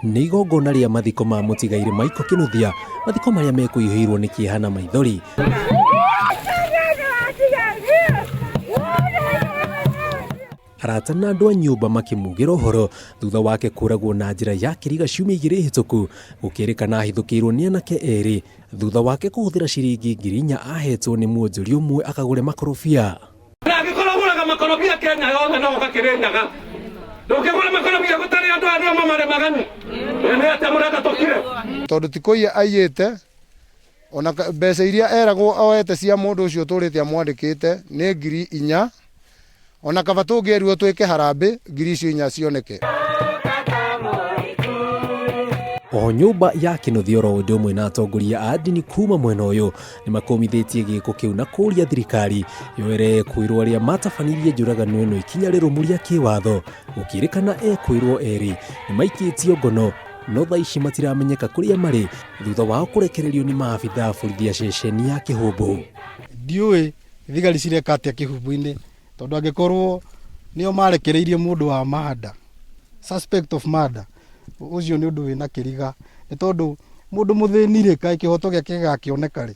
Nĩ igongona rĩa mathiko ma mũtigairĩ Michael Kĩnuthia, mathiko marĩa mekũihũirwo nĩ kĩeha na maithori. Arata na andũ a nyũmba makĩmugĩra ũhoro thutha wake kũragwo na njĩra ya kĩriga ciumia igĩrĩ hĩtũku, gũkĩrĩkana ahithũkĩirwo nĩ anake erĩ thutha wake kũhũthĩra ciringi 4,000 ahetwo nĩ mwonjoria ũmwe akagũre makorobia. Na angĩkorwo ũgũraga makorobia Kenya yothe no ũka Kĩrĩnyaga. Ndũngĩgũra makorobia gũtarĩ andũ arĩa mamarĩmaga nĩ. Nĩ atĩa mũrenda tũkire? Tondũ ti kũiya aiyĩte, ona mbeca iria eragwo oete cia mũndũ ũcio ũtũrĩte amwandĩkĩte nĩ 4,000. Ona kaba tũngĩerirwo twĩke harambĩ icio 4,000 cioneke. O nyũmba ya Kĩnuthia oro ũndũ ũmwe na atongoria a ndini kuma mwena ũyũ nĩ makũmithĩtie gĩko kĩu na kũria thirikari yoere kwĩrwo arĩa matabanirie njũragano ĩno ikinya rĩrũmu rĩa kĩwatho. Gũkĩrĩkana ekwĩrwo erĩ nĩ maikĩtio ngono no thaa ici matiramenyeka kũrĩa marĩ thutha wao kũrekererio nĩ maabitha a borithi a ceceni ya Kĩhũmbũ. Ndiũĩ thigari cireka atĩa Kĩhumbu-inĩ tondũ angĩkorwo nĩo marekereirie mũndũ wa murder, suspect of murder, ũcio nĩ ũndũ wĩna kĩriga nĩ tondũ mũndũ mũthĩni rĩ, kaĩ kĩhoto gĩake gĩgakĩoneka rĩ?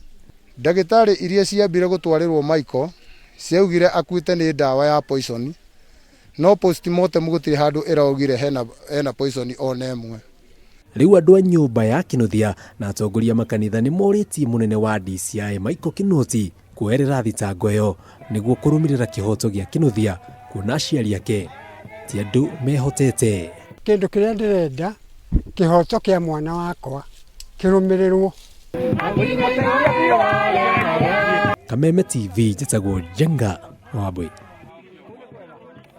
Ndagĩtarĩ iria ciambire gũtwarĩrwo Michael ciaugire akuĩte nĩ ndawa ya poison no postmortem gũtirĩ handũ ĩraugire hena, hena poison ona ĩmwe. Rĩu andũ a nyũmba ya Kĩnuthia na atongoria makanitha nĩ morĩtie mũnene wa DCI Michael Kinoti kuoerera thitango ĩyo nĩguo kũrũmĩrĩra kĩhoto gĩa Kĩnuthia kuona aciari ake ti andũ mehotete. Kĩndũ kĩrĩa ndĩrenda kĩhoto kĩa mwana wakwa kĩrũmĩrĩrwo. Kameme TV, njĩtagwo Njenga Wambui.